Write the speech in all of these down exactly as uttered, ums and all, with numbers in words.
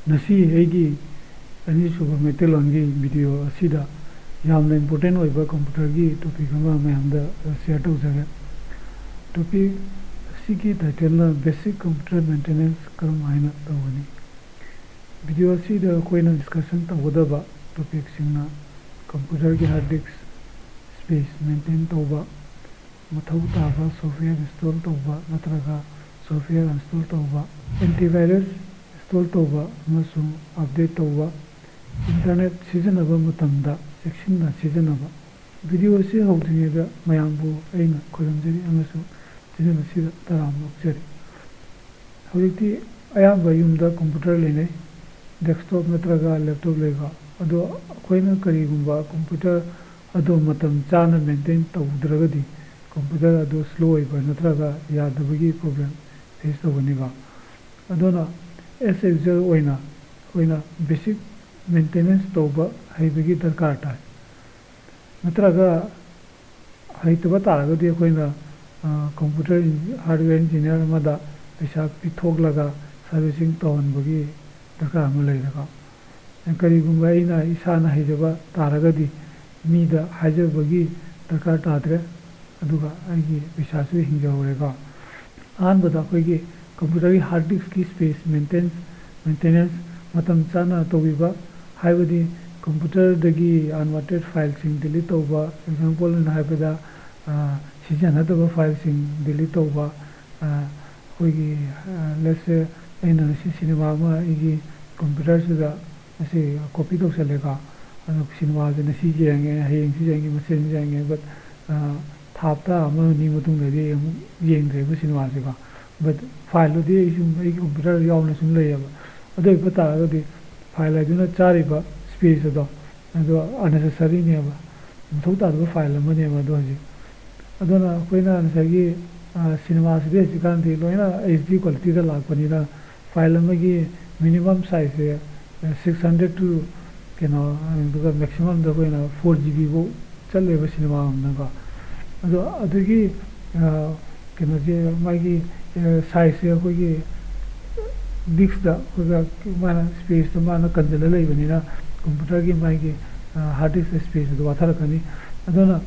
ꯉꯁꯤ ꯑꯩꯒꯤ ꯑꯅꯤꯁꯨꯕ ꯃꯩꯇꯩꯂꯣꯟꯒꯤ video ꯑꯁꯤꯗ ꯌꯥꯝꯅ important ꯑꯣꯏꯕ computerꯒꯤ topic ꯑꯃ ꯃꯌꯥꯝꯗ share ꯇꯧꯖꯒꯦ꯫ Topic ꯑꯁꯤꯒꯤ titleꯅ Basic Computer Maintenance ꯀꯔꯝ ꯍꯥꯏꯅ ꯇꯧꯒꯅꯤ? Video ꯑꯁꯤꯗ ꯑꯩꯈꯣꯏꯅ discussion ꯇꯧꯒꯗꯕ topicꯁꯤꯡꯅ computerꯒꯤ hard disk space maintain ꯇꯧꯕ, ꯃꯊꯧ ꯇꯥꯕ software install ꯇꯧꯕ ꯅꯠꯇ꯭ꯔꯒ software uninstall ꯇꯧꯕ, antivirus install ꯇꯧꯕ ꯑꯃꯁꯨꯡ update ꯇꯧꯕ, internet ꯁꯤꯖꯤꯟꯅꯕ ꯃꯇꯝꯗ ꯆꯦꯛꯁꯤꯟꯅ ꯁꯤꯖꯤꯟꯅꯕ꯫ Video ꯑꯁꯤ ꯍꯧꯗ꯭ꯔꯤꯉꯩꯗ ꯃꯌꯥꯝꯕꯨ ꯑꯩꯅ ꯈꯨꯔꯨꯝꯖꯔꯤ ꯑꯃꯁꯨꯡ channel ꯑꯁꯤꯗ ꯇꯔꯥꯝꯅ ꯑꯣꯛꯆꯔꯤ꯫ ꯍꯧꯖꯤꯛꯇꯤ ꯑꯌꯥꯝꯕ ꯌꯨꯝꯗ computer ꯂꯩꯅꯩ, desktop ꯅꯠꯇ꯭ꯔꯒ laptop ꯂꯩꯕ꯫ ꯑꯗꯣ ꯑꯩꯈꯣꯏꯅ ꯀꯔꯤꯒꯨꯝꯕ computer ꯑꯗꯣ ꯃꯇꯝ ꯆꯥꯅ maintain ꯇꯧꯗ꯭ꯔꯒꯗꯤ computer ꯑꯗꯨ slow ꯑꯣꯏꯕ ꯅꯠꯇ꯭ꯔꯒ ꯌꯥꯗꯕꯒꯤ problem face ꯇꯧꯒꯅꯤꯀꯣ꯫ ꯑꯗꯨꯅ as a user ꯑꯣꯏꯅ ꯑꯩꯈꯣꯏꯅ basic maintenance ꯇꯧꯕ ꯍꯩꯕꯒꯤ ꯗꯔꯀꯥꯔ ꯇꯥꯏ꯫ ꯅꯠꯇ꯭ꯔꯒ ꯍꯩꯇꯕ ꯇꯥꯔꯒꯗꯤ ꯑꯩꯈꯣꯏꯅ, ꯑ, computer ꯏꯟ-, hardware engineer ꯑꯃꯗ ꯄꯩꯁꯥ ꯄꯤꯊꯣꯛꯂꯒ servicing ꯇꯧꯍꯟꯕꯒꯤ ꯗꯔꯀꯥꯔ ꯑꯃ ꯂꯩꯔꯦꯀꯣ꯫ ꯀꯔꯤꯒꯨꯝꯕ ꯑꯩꯅ ꯏꯁꯥꯅ ꯍꯩꯖꯕ ꯇꯥꯔꯒꯗꯤ ꯃꯤꯗ ꯍꯥꯏꯖꯕꯒꯤ ꯗꯔꯀꯥꯔ ꯇꯥꯗ꯭ꯔꯦ, ꯑꯗꯨꯒ ꯑꯩꯒꯤ ꯄꯩꯁꯥꯁꯨ ꯍꯤꯡꯖꯍꯧꯔꯦꯀꯣ꯫ ꯑꯍꯥꯟꯕꯗ ꯑꯩꯈꯣꯏꯒꯤ computerꯒꯤ hard diskꯀꯤ space maintain, maintenance ꯃꯇꯝ ꯆꯥꯅ ꯇꯧꯕꯤꯕ, ꯍꯥꯏꯕꯗꯤ computerꯗꯒꯤ unwanted fileꯁꯤꯡ delete ꯇꯧꯕ, example ꯑꯣꯏꯅ ꯍꯥꯏꯕꯗ, ꯑ, ꯁꯤꯖꯤꯟꯅꯗꯕ fileꯁꯤꯡ delete ꯇꯧꯕ, ꯑ, ꯑꯩꯈꯣꯏꯒꯤ, ꯑ, let's say ꯑꯩꯅ ꯉꯁꯤ cinema ꯑꯃ ꯑꯩꯒꯤ computerꯁꯤꯗ ꯉꯁꯤ copy ꯇꯧꯁꯜꯂꯦꯀꯣ, ꯑꯗꯣ cinemaꯁꯦ ꯉꯁꯤ ꯌꯦꯡꯉꯦ, ꯍꯌꯦꯡꯁꯨ ꯌꯦꯡꯉꯦ, ꯃꯁꯦꯝꯁꯨ ꯌꯦꯡꯉꯦ, but, ꯑ, ꯊꯥ ꯍꯞꯇꯥ ꯑꯃ ꯑꯅꯤ ꯃꯇꯨꯡꯗꯗꯤ ꯑꯃꯨꯛ ꯌꯦꯡꯗ꯭ꯔꯦꯕ cinemaꯁꯦꯀꯣ꯫ But fileꯗꯨꯗꯤ ꯑꯩ ꯁꯨꯝ ꯑꯩꯒꯤ computer ꯌꯥꯎꯅ ꯁꯨꯝ ꯂꯩꯌꯦꯕ꯫ ꯑꯗꯨ ꯑꯣꯏꯕ ꯇꯥꯔꯒꯗꯤ file ꯍꯥꯏꯗꯨꯅ ꯆꯥꯔꯤꯕ space ꯑꯗꯣ, ꯑꯗꯣ unnecessaryꯅꯦꯕ, ꯃꯊꯧ ꯇꯥꯗꯕ file ꯑꯃꯅꯦꯕ ꯑꯗꯣ ꯍꯧꯖꯤꯛ꯫ ꯑꯗꯨꯅ ꯑꯩꯈꯣꯏꯅ ꯉꯁꯥꯏꯒꯤ, ꯑ, cinemaꯁꯤꯗꯤ ꯍꯧꯖꯤꯛꯀꯥꯟꯗꯤ ꯂꯣꯏꯅ HD qualityꯗ ꯂꯥꯛꯄꯅꯤꯅ file ꯑꯃꯒꯤ minimum sizeꯁꯦ, ꯑ, six hundred to ꯀꯩꯅꯣ, ꯑꯗꯨꯒ maximumꯗ ꯑꯩꯈꯣꯏꯅ four GB ꯐꯥꯎ ꯆꯠꯂꯦꯕ cinema ꯑꯃꯅꯀꯣ꯫ ꯑꯗꯣ ꯑꯗꯨꯒꯤ, ꯑ, ꯀꯩꯅꯣꯁꯦ, ꯃꯥꯒꯤ, ꯑ, sizeꯁꯦ ꯑꯩꯈꯣꯏꯒꯤ ꯗꯤꯁꯛꯇ ꯑꯩꯈꯣꯏꯒ ꯃꯥꯅ ꯁ꯭ꯄꯦꯁꯇ ꯃꯥꯅ ꯀꯟꯁꯤꯜꯂ ꯂꯩꯕꯅꯤꯅ ꯀꯝꯄ꯭ꯌꯨꯇꯔꯒꯤ ꯃꯥꯒꯤ ꯍꯥꯔꯗ ꯗꯤꯁꯛ ꯁ꯭ꯄꯦꯁ ꯑꯗꯨ ꯋꯥꯊꯔꯛꯀꯅꯤ꯫ ꯑꯗꯨꯅ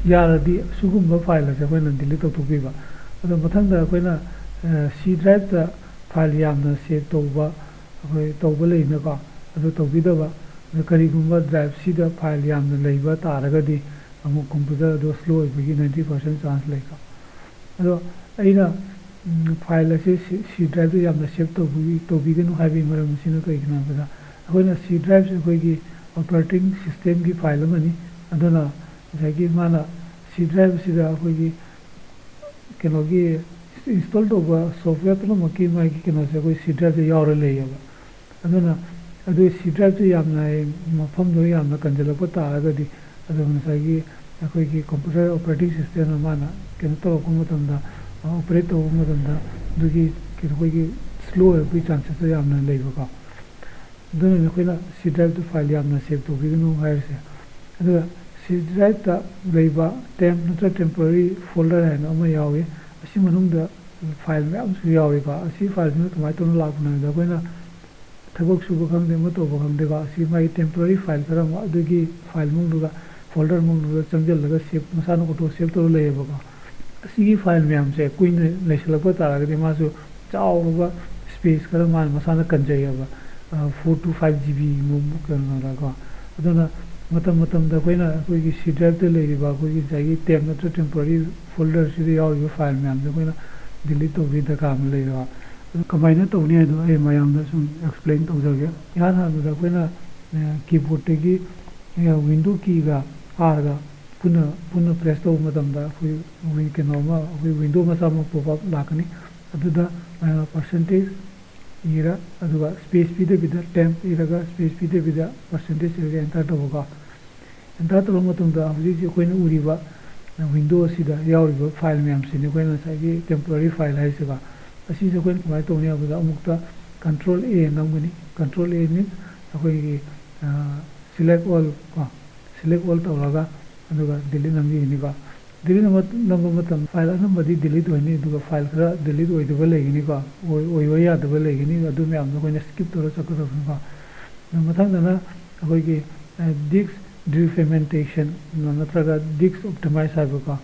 ꯌꯥꯔꯗꯤ ꯑꯁꯤꯒꯨꯝꯕ ꯐꯥꯏꯜ ꯑꯁꯦ ꯑꯩꯈꯣꯏꯅ ꯗꯤꯂꯤꯠ ꯇꯧꯊꯣꯛꯄꯤꯕ꯫ ꯑꯗꯣ ꯃꯊꯪꯗ ꯑꯩꯈꯣꯏꯅ ꯁꯤ ꯗ꯭ꯔꯥꯏꯚꯇ ꯐꯥꯏꯜ ꯌꯥꯝꯅ ꯁꯦꯚ ꯇꯧꯕ ꯑꯩꯈꯣꯏ ꯇꯧꯕ ꯂꯩꯅꯀꯣ, ꯑꯗꯨ ꯇꯧꯕꯤꯗꯕ꯫ ꯑꯗꯣ ꯀꯔꯤꯒꯨꯝꯕ ꯗ꯭ꯔꯥꯏꯚꯁꯤꯗ ꯐꯥꯏꯜ ꯌꯥꯝꯅ ꯂꯩꯕ ꯇꯥꯔꯒꯗꯤ ꯑꯃꯨꯛ ꯀꯝꯄ꯭ꯌꯨꯇꯔ ꯑꯗꯨ ꯁ꯭ꯂꯣ ꯑꯣꯏꯕꯒꯤ ꯅꯥꯏꯟꯇꯤ ꯄꯥꯔꯁꯦꯟ ꯆꯥꯟꯁ ꯂꯩꯀꯣ꯫ ꯑꯗꯣ ꯑꯩꯅ ꯐꯥꯏꯜ ꯑꯁꯤ ꯁꯤ ꯁꯤ ꯗ꯭ꯔꯥꯏꯚꯇ ꯌꯥꯝꯅ ꯁꯦꯚ ꯇꯧꯕꯤ ꯇꯧꯕꯤꯒꯅꯨ ꯍꯥꯏꯕꯒꯤ ꯃꯔꯝ ꯑꯁꯤꯅ ꯀꯩꯒꯤꯅꯣ ꯍꯥꯏꯕꯗ, ꯑꯩꯈꯣꯏꯅ ꯁꯤ ꯗ꯭ꯔꯥꯏꯚꯁꯦ ꯑꯩꯈꯣꯏꯒꯤ ꯑꯣꯄꯔꯦꯇꯤꯡ ꯁꯤꯁꯇꯦꯝꯒꯤ ꯐꯥꯏꯜ ꯑꯃꯅꯤ꯫ ꯑꯗꯨꯅ ꯉꯁꯥꯏꯒꯤ ꯃꯥꯅ ꯁꯤ ꯗ꯭ꯔꯥꯏꯚꯁꯤꯗ ꯑꯩꯈꯣꯏꯒꯤ ꯀꯩꯅꯣꯒꯤ ꯏꯟꯁꯇꯣꯜ ꯇꯧꯕ ꯁꯣꯐꯋꯦꯌꯔ ꯄꯨꯝꯅꯃꯛꯀꯤ ꯃꯥꯒꯤ ꯀꯩꯅꯣꯁꯦ ꯑꯩꯈꯣꯏ ꯁꯤ ꯗ꯭ꯔꯥꯏꯚꯇ ꯌꯥꯎꯔ ꯂꯩꯌꯦꯕ꯫ ꯑꯗꯨꯅ ꯑꯗꯨ ꯁꯤ ꯗ꯭ꯔꯥꯏꯚꯇꯨ ꯌꯥꯝꯅ ꯃꯐꯝꯗꯣ ꯌꯥꯝꯅ ꯀꯟꯁꯤꯜꯂꯛꯄ ꯇꯥꯔꯒꯗꯤ, ꯑꯗꯨ ꯉꯁꯥꯏꯒꯤ ꯑꯩꯈꯣꯏꯒꯤ ꯀꯝꯄ꯭ꯌꯨꯇꯔ ꯑꯣꯄꯔꯦꯇꯤꯡ ꯁꯤꯁꯇꯦꯝꯅ ꯃꯥꯅ ꯀꯩꯅꯣ ꯇꯧꯔꯛꯄ ꯃꯇꯝꯗ, ꯑꯣꯄꯔꯦꯠ ꯇꯧꯕ ꯃꯇꯝꯗ ꯑꯗꯨꯒꯤ ꯀꯩꯅꯣ ꯑꯩꯈꯣꯏꯒꯤ ꯁ꯭ꯂꯣ ꯑꯣꯏꯔꯛꯄꯒꯤ ꯆꯥꯟꯁꯦꯁꯇꯣ ꯌꯥꯝꯅ ꯂꯩꯕꯀꯣ꯫ ꯑꯗꯨꯅꯅꯤ ꯑꯩꯈꯣꯏꯅ ꯁꯤ ꯗ꯭ꯔꯥꯏꯚꯇ ꯐꯥꯏꯜ ꯌꯥꯝꯅ ꯁꯦꯚ ꯇꯧꯕꯤꯒꯅꯨ ꯍꯥꯏꯔꯤꯁꯦ꯫ ꯑꯗꯨꯒ ꯁꯤ ꯗ꯭ꯔꯥꯏꯚꯇ ꯂꯩꯕ ꯇꯦꯝꯞ ꯅꯠꯇ꯭ꯔꯒ ꯇꯦꯝꯄꯣꯔꯔꯤ ꯐꯣꯜꯗꯔ ꯍꯥꯏꯅ ꯑꯃ ꯌꯥꯎꯏ꯫ ꯑꯁꯤ ꯃꯅꯨꯡꯗ ꯐꯥꯏꯜ ꯃꯌꯥꯝꯁꯨ ꯌꯥꯎꯔꯤꯀꯣ꯫ ꯑꯁꯤ ꯐꯥꯏꯜꯁꯤꯅ ꯀꯃꯥꯏꯅ ꯇꯧꯅ ꯂꯥꯛꯄꯅꯣ ꯍꯥꯏꯕꯗ, ꯑꯩꯈꯣꯏꯅ ꯊꯕꯛ ꯁꯨꯕ ꯈꯪꯗꯦ, ꯑꯃ ꯇꯧꯕ ꯈꯪꯗꯦꯀꯣ, ꯑꯁꯤ ꯃꯥꯒꯤ ꯇꯦꯝꯄꯣꯔꯔꯤ ꯐꯥꯏꯜ ꯈꯔ ꯑꯃ ꯑꯗꯨꯒꯤ ꯐꯥꯏꯜ ꯃꯅꯨꯡꯗꯨꯗ, ꯐꯣꯜꯗꯔ ꯃꯅꯨꯡꯗꯨꯗ ꯆꯪꯁꯤꯜꯂꯒ ꯁꯦꯚ, ꯃꯁꯥꯅ ꯑꯣꯇꯣ ꯁꯦꯚ ꯇꯧꯔ ꯂꯩꯌꯦꯕꯀꯣ꯫ ꯑꯁꯤꯒꯤ ꯐꯥꯏꯜ ꯃꯌꯥꯝꯁꯦ ꯀꯨꯏꯅ ꯂꯩꯁꯤꯜꯂꯛꯄ ꯇꯥꯔꯒꯗꯤ ꯃꯥꯁꯨ ꯆꯥꯎꯔꯕ ꯁ꯭ꯄꯦꯁ ꯈꯔ ꯃꯥꯅ ꯃꯁꯥꯅ ꯀꯟꯖꯩꯌꯦꯕ, four to five G B ꯃꯨꯛ ꯀꯩꯅꯣꯗꯀꯣ꯫ ꯑꯗꯨꯅ ꯃꯇꯝ ꯃꯇꯝꯗ ꯑꯩꯈꯣꯏꯅ ꯑꯩꯈꯣꯏꯒꯤ ꯁꯤ ꯗ꯭ꯔꯥꯏꯚꯇ ꯂꯩꯔꯤꯕ ꯑꯩꯈꯣꯏꯒꯤ ꯉꯁꯥꯏꯒꯤ ꯇꯦꯝꯞ ꯅꯠꯇ꯭ꯔꯒ ꯇꯦꯝꯄꯣꯔꯔꯤ ꯐꯣꯜꯗꯔꯁꯤꯗ ꯌꯥꯎꯔꯤꯕ ꯐꯥꯏꯜ ꯃꯌꯥꯝꯁꯦ ꯑꯩꯈꯣꯏꯅ ꯗꯤꯂꯤꯠ ꯇꯧꯕꯒꯤ ꯗꯔꯀꯥꯔ ꯑꯃ ꯂꯩꯔꯦꯕ꯫ ꯑꯗꯨ ꯀꯃꯥꯏꯅ ꯇꯧꯅꯤ ꯍꯥꯏꯗꯣ ꯑꯩ ꯃꯌꯥꯝꯗ ꯁꯨꯝ ꯑꯦꯛꯁꯄ꯭ꯂꯦꯟ ꯇꯧꯖꯒꯦ꯫ ꯏꯍꯥꯟ ꯍꯥꯟꯕꯗ ꯑꯩꯈꯣꯏꯅ, ꯑ, ꯀꯤꯕꯣꯔꯗꯇꯒꯤ, ꯑ, ꯋꯤꯟꯗꯣ ꯀꯤꯒ ꯑꯥꯔꯒ ꯄꯨꯟꯅ, ꯄꯨꯟꯅ ꯄ꯭ꯔꯦꯁ ꯇꯧꯕ ꯃꯇꯝꯗ ꯑꯩꯈꯣꯏ ꯋꯤꯟ-, ꯀꯩꯅꯣ ꯑꯃ, ꯑꯩꯈꯣꯏ ꯋꯤꯟꯗꯣ ꯃꯆꯥ ꯑꯃ ꯄꯣꯞ ꯑꯞ ꯂꯥꯛꯀꯅꯤ꯫ ꯑꯗꯨꯗ, ꯑ, ꯄꯥꯔꯁꯦꯟꯇꯦꯖ ꯏꯔ, ꯑꯗꯨꯒ ꯁ꯭ꯄꯦꯁ ꯄꯤꯗꯕꯤꯗ, ꯇꯦꯝꯞ ꯏꯔꯒ ꯁ꯭ꯄꯦꯁ ꯄꯤꯗꯕꯤꯗ ꯄꯥꯔꯁꯦꯟꯇꯦꯖ ꯏꯔꯒ ꯑꯦꯟꯇꯔ ꯇꯧꯕꯀꯣ꯫ ꯑꯦꯟꯇꯔ ꯇꯧꯔꯕ ꯃꯇꯨꯡꯗ ꯍꯧꯖꯤꯛ ꯍꯧꯖꯤꯛ ꯑꯩꯈꯣꯏꯅ ꯎꯔꯤꯕ ꯋꯤꯟꯗꯣ ꯑꯁꯤꯗ ꯌꯥꯎꯔꯤꯕ ꯐꯥꯏꯜ ꯃꯌꯥꯝꯁꯤꯅꯤ ꯑꯩꯈꯣꯏꯅ ꯉꯁꯥꯏꯒꯤ ꯇꯦꯝꯄꯣꯔꯔꯤ ꯐꯥꯏꯜ ꯍꯥꯏꯔꯤꯁꯤꯀꯣ꯫ ꯑꯁꯤꯁꯦ ꯑꯩꯈꯣꯏꯅ ꯀꯃꯥꯏꯅ ꯇꯧꯅꯤ ꯍꯥꯏꯕꯗ, ꯑꯃꯨꯛꯇ ꯀꯟꯇ꯭ꯔꯣꯜ ꯑꯦ ꯅꯝꯒꯅꯤ꯫ ꯀꯟꯇ꯭ꯔꯣꯜ ꯑꯦ ꯃꯤꯟꯁ ꯑꯩꯈꯣꯏꯒꯤ, ꯑ, ꯁꯤꯂꯦꯛ ꯑꯣꯜ ꯀꯣ, ꯁꯤꯂꯦꯛ ꯑꯣꯜ ꯇꯧꯔꯒ ꯑꯗꯨꯒ ꯗꯤꯂꯤꯠ ꯅꯝꯕꯤꯒꯅꯤꯀꯣ꯫ ꯗꯤꯂꯤꯠ ꯑꯃ ꯅꯝꯕ ꯃꯇꯝ ꯐꯥꯏꯜ ꯑꯅꯝꯕꯗꯤ ꯗꯤꯂꯤꯠ ꯑꯣꯏꯅꯤ, ꯑꯗꯨꯒ ꯐꯥꯏꯜ ꯈꯔ ꯗꯤꯂꯤꯠ ꯑꯣꯏꯗꯕ ꯂꯩꯒꯅꯤꯀꯣ, ꯑꯣꯏ-, ꯑꯣꯏꯕ ꯌꯥꯗꯕ ꯂꯩꯒꯅꯤ, ꯑꯗꯨ ꯃꯌꯥꯝꯗꯣ ꯑꯩꯈꯣꯏꯅ ꯁ꯭ꯀꯤꯞ ꯇꯧꯔ ꯆꯠꯀꯗꯕꯅꯤꯀꯣ꯫ ꯑꯗꯨ ꯃꯊꯪꯗꯅ ꯑꯩꯈꯣꯏꯒꯤ ꯗꯤꯁꯛ ꯗꯤꯐ꯭ꯔꯦꯒꯃꯦꯟꯇꯦꯁꯟ ꯅꯠꯇ꯭ꯔꯒ ꯗꯤꯁꯛ ꯑꯣꯞꯇꯤꯃꯥꯏꯖ ꯍꯥꯏꯕꯀꯣ,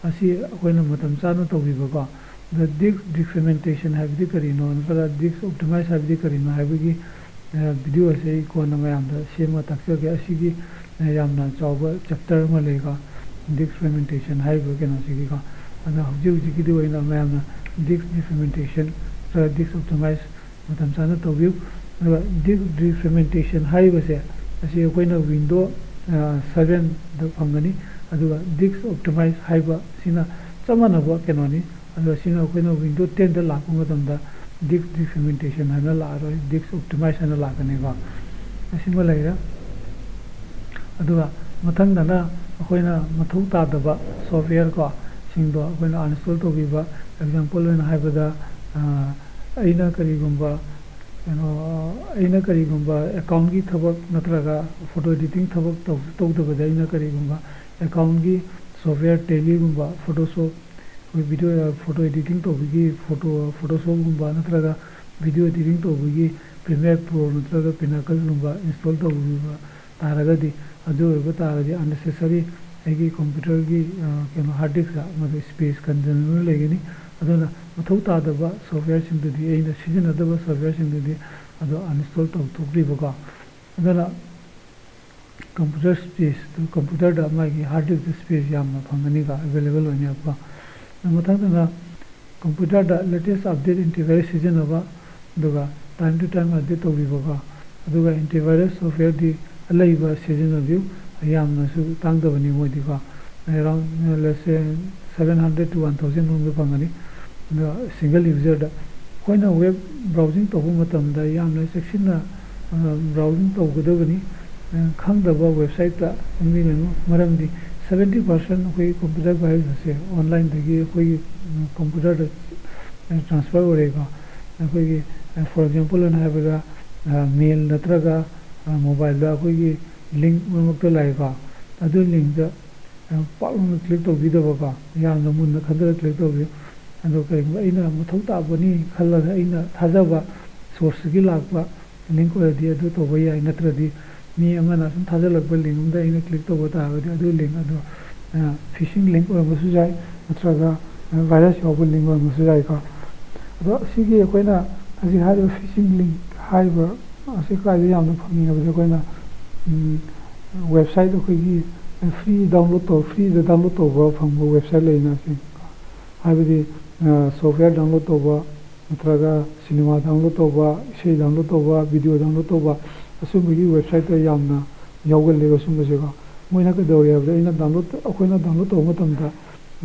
ꯑꯁꯤ ꯑꯩꯈꯣꯏꯅ ꯃꯇꯝ ꯆꯥꯅ ꯇꯧꯕꯤꯕꯀꯣ꯫ ꯑꯗ ꯗꯤꯁꯛ ꯗꯤꯐ꯭ꯔꯦꯒꯃꯦꯟꯇꯦꯁꯟ ꯍꯥꯏꯕꯗꯤ ꯀꯔꯤꯅꯣ ꯅꯠꯇ꯭ꯔꯒ ꯗꯤꯁꯛ ꯑꯣꯞꯇꯤꯃꯥꯏꯖ ꯍꯥꯏꯕꯗꯤ ꯀꯔꯤꯅꯣ ꯍꯥꯏꯕꯒꯤ ꯚꯤꯗꯤꯑꯣ ꯑꯁꯤ ꯑꯩ ꯀꯣꯟꯅ ꯃꯌꯥꯝꯗ ꯁꯦꯝꯃ ꯇꯥꯛꯆꯒꯦ꯫ ꯑꯁꯤꯒꯤ ꯌꯥꯝꯅ ꯆꯥꯎꯕ ꯆꯦꯞꯇꯔ ꯑꯃ ꯂꯩꯀꯣ, ꯗꯤꯁꯛ ꯐ꯭ꯔꯦꯒꯃꯦꯟꯇꯦꯁꯟ ꯍꯥꯏꯔꯤꯕ ꯀꯩꯅꯣꯁꯤꯒꯤꯀꯣ꯫ ꯑꯗꯣ ꯍꯧꯖꯤꯛ ꯍꯧꯖꯤꯛꯀꯤꯗꯤ ꯑꯣꯏꯅ ꯃꯌꯥꯝꯅ ꯗꯤꯁꯛ ꯗꯤꯐ꯭ꯔꯦꯒꯃꯦꯟꯇꯦꯁꯟ ꯅꯠꯇ꯭ꯔꯒ ꯗꯤꯁꯛ ꯑꯣꯞꯇꯤꯃꯥꯏꯖ ꯃꯇꯝ ꯆꯥꯅ ꯇꯧꯕꯤꯌꯨ꯫ ꯑꯗꯨꯒ ꯗꯤꯁꯛ ꯗꯤꯐ꯭ꯔꯦꯒꯃꯦꯟꯇꯦꯁꯟ ꯍꯥꯏꯔꯤꯕꯁꯦ ꯑꯁꯤ ꯑꯩꯈꯣꯏꯅ ꯋꯤꯟꯗꯣ ꯁꯕꯦꯟꯗ ꯐꯪꯒꯅꯤ꯫ ꯑꯗꯨꯒ ꯗꯤꯁꯛ ꯑꯣꯞꯇꯤꯃꯥꯏꯖ ꯍꯥꯏꯕꯁꯤꯅ ꯆꯞ ꯃꯥꯟꯅꯕ ꯀꯩꯅꯣꯅꯤ꯫ ꯑꯗꯨꯒ ꯁꯤꯅ ꯑꯩꯈꯣꯏꯅ ꯋꯤꯟꯗꯣ ꯇꯦꯟꯗ ꯂꯥꯛꯄ ꯃꯇꯝꯗ ꯗꯤꯁꯛ ꯗꯤꯐ꯭ꯔꯦꯒꯃꯦꯟꯇꯦꯁꯟ ꯍꯥꯏꯅ ꯂꯥꯛꯑꯔꯣꯏ, ꯗꯤꯁꯛ ꯑꯣꯞꯇꯤꯃꯥꯏꯖ ꯍꯥꯏꯅ ꯂꯥꯛꯀꯅꯤꯀꯣ꯫ ꯑꯁꯤꯃ ꯂꯩꯔꯦ꯫ ꯑꯗꯨꯒ ꯃꯊꯪꯗꯅ ꯑꯩꯈꯣꯏꯅ ꯃꯊꯧ ꯇꯥꯗꯕ ꯁꯣꯐꯋꯦꯌꯔ ꯀꯣ ꯁꯤꯡꯗꯣ ꯑꯩꯈꯣꯏꯅ ꯑꯟꯏꯟꯁꯇꯣꯜ ꯇꯧꯕꯤꯕ꯫ ꯑꯦꯛꯖꯥꯝꯄꯜ ꯑꯣꯏꯅ ꯍꯥꯏꯕꯗ, ꯑ, ꯑꯩꯅ ꯀꯔꯤꯒꯨꯝꯕ ꯀꯩꯅꯣ, ꯑꯩꯅ ꯀꯔꯤꯒꯨꯝꯕ ꯑꯦꯀꯥꯎꯟꯒꯤ ꯊꯕꯛ ꯅꯠꯇ꯭ꯔꯒ ꯐꯣꯇꯣ ꯏꯗꯤꯇꯤꯡ ꯊꯕꯛ ꯇꯧꯁꯨ ꯇꯧꯗꯕꯗ ꯑꯩꯅ ꯀꯔꯤꯒꯨꯝꯕ ꯑꯦꯀꯥꯎꯟꯒꯤ ꯁꯣꯐꯋꯦꯌꯔ, ꯇꯦꯂꯤꯒꯨꯝꯕ, ꯐꯣꯇꯣꯁꯣꯞ, ꯑꯩꯈꯣꯏ ꯚꯤꯗꯤꯑꯣ, ꯐꯣꯇꯣ ꯏꯗꯤꯇꯤꯡ ꯇꯧꯕꯒꯤ ꯐꯣꯇꯣ, ꯐꯣꯇꯣꯁꯣꯞꯒꯨꯝꯕ ꯅꯠꯇ꯭ꯔꯒ ꯚꯤꯗꯤꯑꯣ ꯏꯗꯤꯇꯤꯡ ꯇꯧꯕꯒꯤ ꯄ꯭ꯔꯤꯃꯤꯌꯔ ꯄ꯭ꯔꯣ ꯅꯠꯇ꯭ꯔꯒ ꯄꯤꯅꯥꯀꯜꯒꯨꯝꯕ ꯏꯟꯁꯇꯣꯜ ꯇꯧꯕꯤꯕ ꯇꯥꯔꯒꯗꯤ, ꯑꯗꯨ ꯑꯣꯏꯕ ꯇꯥꯔꯒꯗꯤ ꯑꯟꯅꯦꯁꯦꯁꯔꯤ ꯑꯩꯒꯤ ꯀꯝꯄ꯭ꯌꯨꯇꯔꯒꯤ, ꯑ, ꯀꯩꯅꯣ, ꯍꯥꯔꯗ ꯗꯤꯁꯛꯇ ꯃꯗꯨ ꯁ꯭ꯄꯦꯁ ꯀꯟꯖꯨꯝ ꯂꯩꯒꯅꯤ꯫ ꯑꯗꯨꯅ ꯃꯊꯧ ꯇꯥꯗꯕ ꯁꯣꯐꯋꯦꯌꯔꯁꯤꯡꯗꯨꯗꯤ, ꯑꯩꯅ ꯁꯤꯖꯤꯟꯅꯗꯕ ꯁꯣꯐꯋꯦꯌꯔꯁꯤꯡꯗꯨꯗꯤ ꯑꯗꯨ ꯑꯟꯏꯟꯁꯇꯣꯜ ꯇꯧꯊꯣꯛꯄꯤꯕꯀꯣ꯫ ꯑꯗꯨꯅ ꯀꯝꯄ꯭ꯌꯨꯇꯔ ꯁ꯭ꯄꯦꯁ, ꯀꯝꯄ꯭ꯌꯨꯇꯔꯗ ꯃꯥꯒꯤ ꯍꯥꯔꯗ ꯗꯤꯁꯛꯇ ꯁ꯭ꯄꯦꯁ ꯌꯥꯝꯅ ꯐꯪꯒꯅꯤꯀꯣ, ꯑꯦꯚꯦꯂꯦꯕꯜ ꯑꯣꯏꯅꯦꯕꯀꯣ꯫ ꯑꯗꯨ ꯃꯊꯪꯗꯅ ꯀꯝꯄ꯭ꯌꯨꯇꯔꯗ ꯂꯦꯇꯦꯁ ꯑꯞꯗꯦꯠ ꯑꯦꯟꯇꯤꯚꯥꯏꯔꯁ ꯁꯤꯖꯤꯟꯅꯕ, ꯑꯗꯨꯒ ꯇꯥꯏꯝ ꯇꯨ ꯇꯥꯏꯝ ꯑꯞꯗꯦꯠ ꯇꯧꯕꯤꯕꯀꯣ꯫ ꯑꯗꯨꯒ ꯑꯦꯟꯇꯤꯚꯥꯏꯔꯁ ꯁꯣꯐꯋꯦꯌꯔꯗꯤ ꯑꯂꯩꯕ ꯁꯤꯖꯤꯟꯅꯕꯤꯌꯨ, ꯌꯥꯝꯅꯁꯨ ꯇꯥꯡꯗꯕꯅꯤ ꯃꯣꯏꯗꯤꯀꯣ꯫ Around, let's say, seven hundred to one thousand ꯃꯅꯨꯡꯗ ꯐꯪꯒꯅꯤ꯫ ꯑꯗꯨꯒ ꯁꯤꯡꯒꯜ ꯌꯨꯖꯔꯗ ꯑꯩꯈꯣꯏꯅ ꯋꯦꯕ ꯕ꯭ꯔꯥꯎꯖꯤꯡ ꯇꯧꯕ ꯃꯇꯝꯗ ꯌꯥꯝꯅ ꯆꯦꯛꯁꯤꯟꯅ, ꯑ, ꯕ꯭ꯔꯥꯎꯖꯤꯡ ꯇꯧꯒꯗꯕꯅꯤ꯫ ꯑ, ꯈꯪꯗꯕ ꯋꯦꯕꯁꯥꯏꯠꯇ ꯆꯪꯕꯤꯒꯅꯨ, ꯃꯔꯝꯗꯤ ꯁꯚꯦꯟꯇꯤ ꯄꯥꯔꯁꯦꯟ ꯑꯩꯈꯣꯏꯒꯤ ꯀꯝꯄ꯭ꯌꯨꯇꯔ ꯚꯥꯏꯔꯁ ꯑꯁꯦ ꯑꯣꯟꯂꯥꯏꯟꯗꯒꯤ ꯑꯩꯈꯣꯏꯒꯤ, ꯎꯝ, ꯀꯝꯄ꯭ꯌꯨꯇꯔꯗ, ꯑ, ꯇ꯭ꯔꯥꯟꯁꯐꯔ ꯑꯣꯏꯔꯦꯀꯣ꯫ ꯑꯩꯈꯣꯏꯒꯤ, ꯑ, ꯐꯣꯔ ꯑꯦꯛꯖꯥꯝꯄꯜ ꯑꯣꯏꯅ ꯍꯥꯏꯕꯗ, ꯑ, ꯃꯦꯜ ꯅꯠꯇ꯭ꯔꯒ, ꯑ, ꯃꯣꯕꯥꯏꯜꯗ ꯑꯩꯈꯣꯏꯒꯤ ꯂꯤꯡ ꯃꯔꯛ ꯃꯔꯛꯇ ꯂꯥꯛꯑꯦꯀꯣ꯫ ꯑꯗꯨ ꯂꯤꯡꯗ ꯄꯥꯛ ꯂꯥꯎꯅ ꯀ꯭ꯂꯤꯛ ꯇꯧꯕꯤꯗꯕꯀꯣ, ꯌꯥꯝꯅ ꯃꯨꯟꯅ ꯈꯟꯊꯔ ꯀ꯭ꯂꯤꯛ ꯇꯧꯕꯤꯌꯨ꯫ ꯑꯗꯣ ꯀꯔꯤꯒꯨꯝꯕ ꯑꯩꯅ ꯃꯊꯧ ꯇꯥꯕꯅꯤ ꯈꯜꯂꯒ ꯑꯩꯅ ꯊꯥꯖꯕ ꯁꯣꯔꯁꯇꯒꯤ ꯂꯥꯛꯄ ꯂꯤꯡ ꯑꯣꯏꯔꯗꯤ ꯑꯗꯨ ꯇꯧꯕ ꯌꯥꯏ, ꯅꯠꯇ꯭ꯔꯗꯤ ꯃꯤ ꯑꯃꯅ ꯁꯨꯝ ꯊꯥꯖꯤꯜꯂꯛꯄ ꯂꯤꯡ ꯑꯃꯗ ꯑꯩꯅ ꯀ꯭ꯂꯤꯛ ꯇꯧꯕ ꯇꯥꯔꯒꯗꯤ ꯑꯗꯨ ꯂꯤꯡ ꯑꯗꯨ ꯐꯤꯁꯤꯡ ꯂꯤꯡ ꯑꯣꯏꯔꯝꯕꯁꯨ ꯌꯥꯏ, ꯅꯠꯇ꯭ꯔꯒ ꯚꯥꯏꯔꯁ ꯌꯥꯎꯕ ꯂꯤꯡ ꯑꯣꯏꯔꯝꯕꯁꯨ ꯌꯥꯏꯀꯣ꯫ ꯑꯗꯣ ꯑꯁꯤꯒꯤ ꯑꯩꯈꯣꯏꯅ ꯍꯧꯖꯤꯛ ꯍꯥꯏꯔꯤꯕ ꯐꯤꯁꯤꯡ ꯂꯤꯡ ꯍꯥꯏꯔꯤꯕ ꯑꯁꯤ ꯀꯥꯏꯗ ꯌꯥꯝꯅ ꯐꯪꯉꯤ ꯍꯥꯏꯕꯗ ꯑꯩꯈꯣꯏꯅ ꯋꯦꯕꯁꯥꯏꯠ ꯑꯩꯈꯣꯏꯒꯤ ꯐ꯭ꯔꯤ ꯗꯥꯎꯟꯂꯣꯗ ꯇꯧ ꯐ꯭ꯔꯤꯗ ꯗꯥꯎꯟꯂꯣꯗ ꯇꯧꯕ ꯐꯪꯕ ꯋꯦꯕꯁꯥꯏꯠ ꯂꯩꯅ ꯑꯁꯤ, ꯍꯥꯏꯕꯗꯤ ꯁꯣꯐꯋꯦꯌꯔ ꯗꯥꯎꯟꯂꯣꯗ ꯇꯧꯕ ꯅꯠꯇ꯭ꯔꯒ ꯁꯤꯅꯦꯃꯥ ꯗꯥꯎꯟꯂꯣꯗ ꯇꯧꯕ, ꯏꯁꯩ ꯗꯥꯎꯟꯂꯣꯗ ꯇꯧꯕ, ꯚꯤꯗꯤꯑꯣ ꯗꯥꯎꯟꯂꯣꯗ ꯇꯧꯕ, ꯑꯁꯨꯝꯕꯒꯤ ꯋꯦꯕꯁꯥꯏꯠꯇ ꯌꯥꯝꯅ ꯌꯥꯎꯒꯜꯂꯦꯕ ꯁꯨꯝꯕꯁꯦꯀꯣ꯫ ꯃꯣꯏꯅ ꯀꯩꯗꯧꯔꯦ ꯍꯥꯏꯕꯗ ꯑꯩꯅ ꯗꯥꯎꯟꯂꯣꯗ ꯑꯩꯈꯣꯏꯅ ꯗꯥꯎꯟꯂꯣꯗ ꯇꯧꯕ ꯃꯇꯝꯗ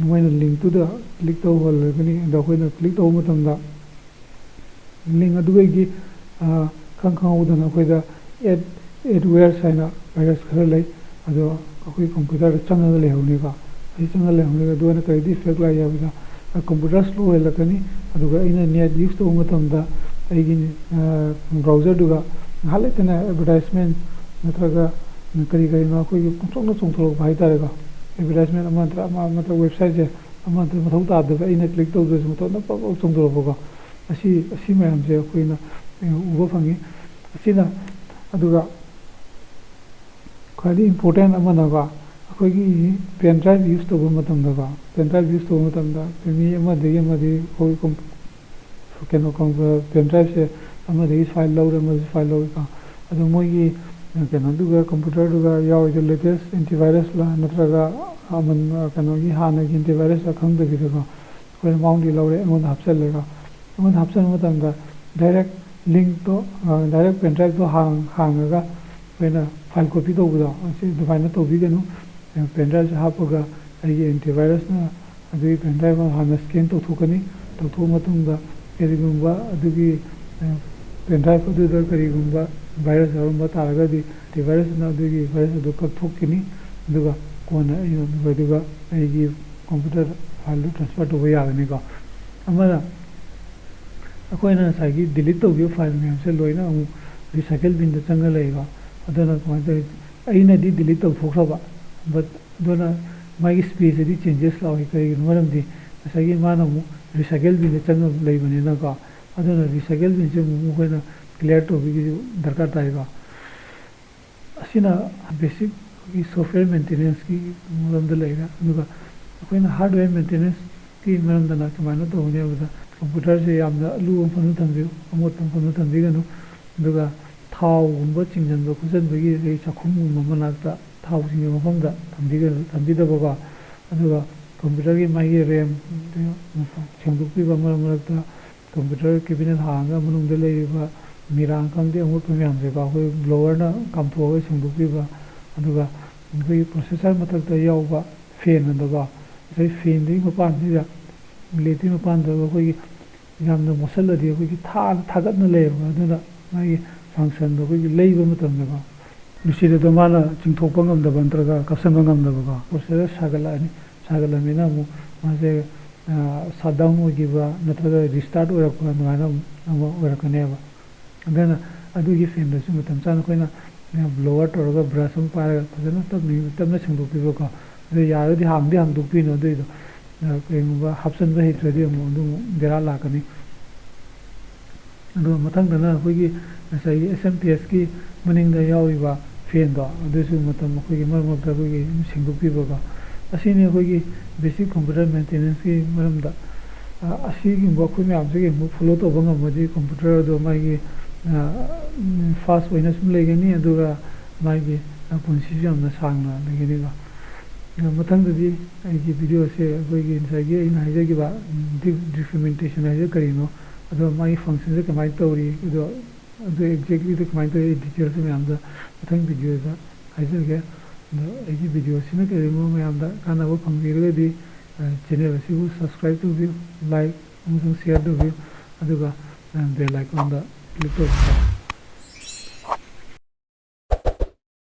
ꯃꯣꯏꯅ ꯂꯤꯡꯇꯨꯗ ꯀ꯭ꯂꯤꯛ ꯇꯧꯍꯜꯂꯒꯅꯤ꯫ ꯑꯗꯣ ꯑꯩꯈꯣꯏꯅ ꯀ꯭ꯂꯤꯛ ꯇꯧꯕ ꯃꯇꯝꯗ ꯂꯤꯡ ꯑꯗꯨꯒꯤ ꯈꯪ ꯈꯪꯍꯧꯗꯅ ꯑꯩꯈꯣꯏꯗ ꯑꯦꯠ ꯑꯦꯠꯋꯦꯌꯔꯁ ꯍꯥꯏꯅ ꯚꯥꯏꯔꯁ ꯈꯔ ꯂꯩ꯫ ꯑꯗꯣ ꯑꯩꯈꯣꯏ ꯀꯝꯄ꯭ꯌꯨꯇꯔꯗ ꯆꯪꯉꯒ ꯂꯩꯍꯧꯅꯦꯕ꯫ ꯑꯁꯤ ꯆꯪꯉꯒ ꯂꯩꯍꯧꯅꯦꯕ꯫ ꯑꯗꯨꯅ ꯀꯔꯤꯗ ꯏꯐꯦꯛ ꯂꯥꯛꯏ ꯍꯥꯏꯕꯗ ꯀꯝꯄ꯭ꯌꯨꯇꯔ ꯁ꯭ꯂꯣ ꯑꯣꯏꯍꯜꯂꯛꯀꯅꯤ꯫ ꯑꯗꯨꯒ ꯑꯩꯅ ꯅꯦꯠ ꯌꯨꯁ ꯇꯧꯕ ꯃꯇꯝꯗ ꯑꯩꯒꯤ ꯕ꯭ꯔꯥꯎꯖꯔꯗꯨꯒ ꯉꯥꯏꯍꯥꯛ ꯂꯩꯇꯅ ꯑꯦꯗꯚꯔꯇꯥꯏꯁꯃꯦꯟ ꯅꯠꯇ꯭ꯔꯒ ꯀꯔꯤ ꯀꯔꯤꯅꯣ ꯑꯩꯈꯣꯏꯒꯤ ꯄꯨꯡꯆꯣꯡꯗ ꯆꯣꯡꯊꯣꯔꯛꯄ ꯍꯥꯏꯇꯥꯔꯦꯀꯣ꯫ ꯑꯦꯗꯚꯔꯇꯥꯏꯁꯃꯦꯟ ꯑꯃ ꯅꯠꯇ꯭ꯔ ꯑꯃ ꯑꯃ ꯅꯠꯇ꯭ꯔ ꯋꯦꯕꯁꯥꯏꯠꯁꯦ ꯑꯃ ꯅꯠꯇ꯭ꯔ ꯃꯊꯧ ꯇꯥꯗꯕ ꯑꯩꯅ ꯀ꯭ꯂꯤꯛ ꯇꯧꯗ꯭ꯔꯁꯨ ꯃꯇꯣꯝꯇ ꯄꯛ ꯄꯛ ꯆꯣꯡꯊꯣꯔꯛꯄꯀꯣ꯫ ꯑꯁꯤ ꯑꯁꯤ ꯃꯌꯥꯝꯁꯦ ꯑꯩꯈꯣꯏꯅ ꯎꯕ ꯐꯪꯉꯤ꯫ ꯑꯁꯤꯅ ꯑꯗꯨꯒ ꯈ꯭ꯋꯥꯏꯗꯒꯤ ꯏꯝꯄꯣꯔꯇꯦꯟ ꯑꯃꯅꯀꯣ, ꯑꯩꯈꯣꯏꯒꯤ ꯄꯦꯟ ꯗ꯭ꯔꯥꯏꯚ ꯌꯨꯁ ꯇꯧꯕ ꯃꯇꯝꯗꯀꯣ, ꯄꯦꯟ ꯗ꯭ꯔꯥꯏꯚ ꯌꯨꯁ ꯇꯧꯕ ꯃꯇꯝꯗ ꯃꯤ ꯑꯃꯗꯒꯤ ꯑꯃꯗꯒꯤ ꯑꯩꯈꯣꯏ ꯀꯩꯅꯣ ꯄꯦꯟ ꯗ꯭ꯔꯥꯏꯚꯁꯦ ꯑꯃꯗꯒꯤ ꯐꯥꯏꯜ ꯂꯧꯔꯦ, ꯑꯃꯗꯒꯤ ꯐꯥꯏꯜ ꯂꯧꯔꯦꯀꯣ꯫ ꯑꯗꯣ ꯃꯣꯏꯒꯤ ꯀꯩꯅꯣꯗꯨꯒ ꯀꯝꯄ꯭ꯌꯨꯇꯔꯗꯨꯒ ꯌꯥꯎꯔꯤꯗꯣ ꯂꯦꯇꯦꯁ ꯑꯦꯟꯇꯤꯚꯥꯏꯔꯁꯂ ꯅꯠꯇ꯭ꯔꯒ ꯑꯃꯟ ꯀꯩꯅꯣꯒꯤ ꯍꯥꯟꯅꯒꯤ ꯑꯦꯟꯇꯤꯚꯥꯏꯔꯁꯂ ꯈꯪꯗꯕꯤꯗꯀꯣ, ꯑꯩꯈꯣꯏꯅ ꯃꯉꯣꯟꯗꯒꯤ ꯂꯧꯔꯦ, ꯑꯩꯉꯣꯟꯗ ꯍꯥꯞꯆꯜꯂꯦꯀꯣ꯫ ꯑꯩꯉꯣꯟꯗ ꯍꯥꯞꯆꯟꯕ ꯃꯇꯝꯗ ꯗꯥꯏꯔꯦꯛ ꯂꯤꯡꯇꯣ, ꯗꯥꯏꯔꯦꯛ ꯄꯦꯟ ꯗ꯭ꯔꯥꯏꯚꯇꯣ ꯍꯥꯡꯉꯒ ꯑꯩꯈꯣꯏꯅ ꯐꯥꯏꯜ ꯀꯣꯄꯤ ꯇꯧꯕꯗꯣ ꯑꯁꯤ ꯑꯗꯨꯃꯥꯏꯅ ꯇꯧꯕꯤꯒꯅꯨ꯫ ꯄꯦꯟ ꯗ꯭ꯔꯥꯏꯚꯁꯦ ꯍꯥꯞꯄꯒ ꯑꯩꯒꯤ ꯑꯦꯟꯇꯤꯚꯥꯏꯔꯁꯅ ꯑꯗꯨꯒꯤ ꯄꯦꯟ ꯗ꯭ꯔꯥꯏꯚ ꯑꯃ ꯍꯥꯟꯅ ꯁ꯭ꯀꯦꯟ ꯇꯧꯊꯣꯛꯀꯅꯤ꯫ ꯇꯧꯊꯣꯛꯑ ꯃꯇꯨꯡꯗ ꯀꯔꯤꯒꯨꯝꯕ ꯑꯗꯨꯒꯤ ꯄꯦꯟ ꯗ꯭ꯔꯥꯏꯚ ꯑꯗꯨꯗ ꯀꯔꯤꯒꯨꯝꯕ ꯚꯥꯏꯔꯁ ꯌꯥꯎꯔꯝꯕ ꯇꯥꯔꯒꯗꯤ ꯑꯦꯟꯇꯤꯚꯥꯏꯔꯁꯅ ꯑꯗꯨꯒꯤ ꯚꯥꯏꯔꯁ ꯑꯗꯨ ꯀꯛꯊꯣꯛꯀꯅꯤ꯫ ꯑꯗꯨꯒ ꯀꯣꯟꯅ ꯑꯩꯅ ꯑꯗꯨꯒ ꯑꯩꯒꯤ ꯀꯝꯄ꯭ꯌꯨꯇꯔ ꯐꯥꯏꯜꯗꯨ ꯇ꯭ꯔꯥꯟꯁꯐꯔ ꯇꯧꯕ ꯌꯥꯒꯅꯤꯀꯣ꯫ ꯑꯃꯅ ꯑꯩꯈꯣꯏꯅ ꯉꯁꯥꯏꯒꯤ ꯗꯤꯂꯤꯠ ꯇꯧꯈꯤꯕ ꯐꯥꯏꯜ ꯃꯌꯥꯝꯁꯦ ꯂꯣꯏꯅ ꯑꯃꯨꯛ ꯔꯤꯁꯥꯏꯀꯜ ꯕꯤꯟꯗ ꯆꯪꯉ ꯂꯩꯌꯦꯕ꯫ ꯑꯗꯨꯅ ꯀꯃꯥꯏꯅ ꯇꯧꯋꯤ? ꯑꯩꯅꯗꯤ ꯗꯤꯂꯤꯠ ꯇꯧꯊꯣꯛꯈ꯭ꯔꯕ, ꯕꯠ ꯑꯗꯨꯅ ꯃꯥꯒꯤ space ꯇꯗꯤ changes ꯂꯥꯛꯑꯣꯏ꯫ ꯀꯔꯤꯒꯤꯅꯣ? ꯃꯔꯝꯗꯤ ꯉꯁꯥꯏꯒꯤ ꯃꯥꯅ ꯑꯃꯨꯛ recycle bin ꯗ ꯆꯪꯉ ꯂꯩꯕꯅꯤꯅꯀꯣ꯫ ꯑꯗꯨꯅ recycle bin ꯁꯦ ꯑꯃꯨꯛ ꯑꯩꯈꯣꯏꯅ clear ꯇꯧꯕꯒꯤꯁꯨ ꯗꯔꯀꯥꯔ ꯇꯥꯏꯀꯣ꯫ ꯑꯁꯤꯅ basic ꯑꯩꯈꯣꯏꯒꯤ software maintenance ꯀꯤ ꯃꯔꯝꯗ ꯂꯩꯔꯦ꯫ ꯑꯗꯨꯒ ꯑꯩꯈꯣꯏꯅ hardware maintenance ꯀꯤ ꯃꯔꯝꯗꯅ ꯀꯃꯥꯏꯅ ꯇꯧꯒꯅꯤ ꯍꯥꯏꯕꯗ, computer ꯁꯦ ꯌꯥꯝꯅ ꯑꯂꯨꯕ ꯃꯐꯝꯗ ꯊꯝꯕꯤꯌꯨ, ꯑꯃꯣꯠꯄ ꯃꯐꯝꯗ ꯊꯝꯕꯤꯒꯅꯨ꯫ ꯑꯗꯨꯒ ꯊꯥꯎꯒꯨꯝꯕ ꯆꯤꯡꯁꯤꯟꯕ ꯈꯣꯠꯆꯤꯟꯕꯒꯤ ꯑꯩꯈꯣꯏ ꯆꯥꯛꯈꯨꯝꯒꯨꯝꯕ ꯃꯅꯥꯛꯇ ꯊꯥꯎ ꯆꯤꯡꯁꯤꯟꯕ ꯃꯐꯝꯗ ꯊꯝꯕꯤꯒ-, ꯊꯝꯕꯤꯗꯕꯀꯣ꯫ ꯑꯗꯨꯒ computer ꯒꯤ ꯃꯥꯒꯤ RAM ꯁꯦꯡꯗꯣꯛꯄꯤꯕ, ꯃꯔꯛ ꯃꯔꯛꯇ computer cabinet ꯍꯥꯡꯉꯒ ꯃꯅꯨꯡꯗ ꯂꯩꯔꯤꯕ ꯃꯤꯔꯥꯡ ꯈꯪꯗꯦ, ꯑꯃꯣꯠꯄ ꯃꯌꯥꯝꯁꯦꯀꯣ, ꯑꯩꯈꯣꯏ blower ꯅ ꯀꯥꯝꯊꯣꯛꯑꯒ ꯁꯦꯡꯗꯣꯛꯄꯤꯕ꯫ ꯑꯗꯨꯒ ꯑꯩꯈꯣꯏꯒꯤ processor ꯃꯊꯛꯇ ꯌꯥꯎꯕ fan ꯑꯗꯨꯀꯣ, ꯉꯁꯥꯏ fan ꯗꯨꯒꯤ ꯃꯄꯥꯟꯁꯤꯗ, blade ꯇꯨꯒꯤ ꯃꯄꯥꯟꯗ ꯑꯩꯈꯣꯏꯒꯤ ꯌꯥꯝꯅ ꯃꯣꯠꯁꯤꯜꯂꯗꯤ ꯑꯩꯈꯣꯏꯒꯤ ꯊꯥ-, ꯊꯥꯒꯠꯅ ꯂꯩꯌꯦꯕ꯫ ꯑꯗꯨꯅ ꯃꯥꯒꯤ function ꯗꯣ ꯑꯩꯈꯣꯏꯒꯤ ꯂꯩꯕ ꯃꯇꯝꯗꯀꯣ, ꯅꯨꯡꯁꯤꯠ ꯑꯗꯣ ꯃꯥꯅ ꯆꯤꯡꯊꯣꯛꯄ ꯉꯝꯗꯕ ꯅꯠꯇ꯭ꯔꯒ ꯀꯥꯞꯁꯤꯟꯕ ꯉꯝꯗꯕꯀꯣ, processor ꯁꯥꯒꯠꯂꯛꯑꯅꯤ꯫ ꯁꯥꯒꯠꯂꯕꯅꯤꯅ ꯑꯃꯨꯛ ꯃꯥꯁꯦ, ꯑ, shutdown ꯑꯣꯏꯈꯤꯕ ꯅꯠꯇ꯭ꯔꯒ restart ꯑꯣꯏꯔꯛꯄ ꯑꯗꯨꯃꯥꯏꯅ ꯑꯃꯨꯛ, ꯑꯃꯨꯛ ꯑꯣꯏꯔꯛꯀꯅꯦꯕ꯫ ꯑꯗꯨꯅ ꯑꯗꯨꯒꯤ fan ꯗꯨꯁꯨ ꯃꯇꯝ ꯆꯥꯅ ꯑꯩꯈꯣꯏꯅ, ꯑ, blower ꯇꯧꯔꯒ brush ꯑꯃ ꯄꯥꯏꯔꯒ ꯐꯖꯅ ꯇꯞꯅ ꯇꯞꯅ ꯁꯦꯡꯗꯣꯛꯄꯤꯕꯀꯣ꯫ ꯑꯗꯨ ꯌꯥꯔꯒꯗꯤ ꯍꯥꯡꯗꯤ ꯍꯥꯡꯗꯣꯛꯄꯤꯅꯣ ꯑꯗꯨꯏꯗꯣ꯫ ꯑ, ꯀꯩꯒꯨꯝꯕ ꯍꯥꯞꯆꯤꯟꯕ ꯍꯩꯇ꯭ꯔꯗꯤ ꯑꯃꯨꯛ ꯑꯗꯨ ꯑꯃꯨꯛ ꯕꯦꯔꯥ ꯂꯥꯛꯀꯅꯤ꯫ ꯑꯗꯨꯒ ꯃꯊꯪꯗꯅ ꯑꯩꯈꯣꯏꯒꯤ ꯉꯁꯥꯏꯒꯤ S M P S ꯀꯤ ꯃꯅꯤꯡꯗ ꯌꯥꯎꯔꯤꯕ fan ꯗꯣ, ꯑꯗꯨꯁꯨ ꯃꯇꯝ ꯑꯩꯈꯣꯏꯒꯤ ꯃꯔꯛ ꯃꯔꯛꯇ ꯑꯩꯈꯣꯏꯒꯤ ꯑꯗꯨꯝ ꯁꯦꯡꯗꯣꯛꯄꯤꯕꯀꯣ꯫ ꯑꯁꯤꯅꯤ ꯑꯩꯈꯣꯏꯒꯤ basic computer maintenance ꯀꯤ ꯃꯔꯝꯗ꯫ ꯑ, ꯑꯁꯤꯒꯨꯝꯕ ꯑꯩꯈꯣꯏ ꯃꯌꯥꯝꯁꯤꯒꯤ ꯑꯃꯨꯛ follow ꯇꯧꯕ ꯉꯝꯃꯗꯤ computer ꯑꯗꯣ ꯃꯥꯒꯤ, ꯑ, ꯎꯝ, fast ꯑꯣꯏꯅ ꯁꯨꯝ ꯂꯩꯒꯅꯤ, ꯑꯗꯨꯒ ꯃꯥꯒꯤ, ꯑ, ꯄꯨꯟꯁꯤꯁꯨ ꯌꯥꯝꯅ ꯁꯥꯡꯅ ꯂꯩꯒꯅꯤꯀꯣ꯫ ꯑ, ꯃꯊꯪꯗꯗꯤ ꯑꯩꯒꯤ video ꯁꯦ ꯑꯩꯈꯣꯏꯒꯤ ꯉꯁꯥꯏꯒꯤ ꯑꯩꯅ ꯍꯥꯏꯖꯈꯤꯕ, ꯎꯝ, drip-, drip fermentation ꯍꯥꯏꯁꯦ ꯀꯔꯤꯅꯣ, ꯑꯗꯣ ꯃꯥꯒꯤ function ꯁꯦ ꯀꯃꯥꯏꯅ ꯇꯧꯔꯤ, ꯑꯗꯣ, ꯑꯗꯨ exactly ꯗꯣ ꯀꯃꯥꯏꯅ ꯇꯧꯔꯤ, details ꯁꯦ ꯃꯌꯥꯝꯗ ꯃꯊꯪ video ꯗ ꯍꯥꯏꯖꯔꯒꯦ꯫ ꯑꯗꯣ ꯑꯩꯒꯤ video ꯁꯤꯅ ꯀꯔꯤꯒꯨꯝꯕ ꯃꯌꯥꯝꯗ ꯀꯥꯟꯅꯕ ꯐꯪꯕꯤꯔꯒꯗꯤ, ꯑ, channel ꯑꯁꯤꯕꯨ subscribe ꯇꯧꯕꯤꯌꯨ, like ꯑꯃꯁꯨꯡ share ꯇꯧꯕꯤꯌꯨ, ꯑꯗꯨꯒ, ꯑ, bell icon ꯗ click ꯇꯧꯕꯤꯌꯨ꯫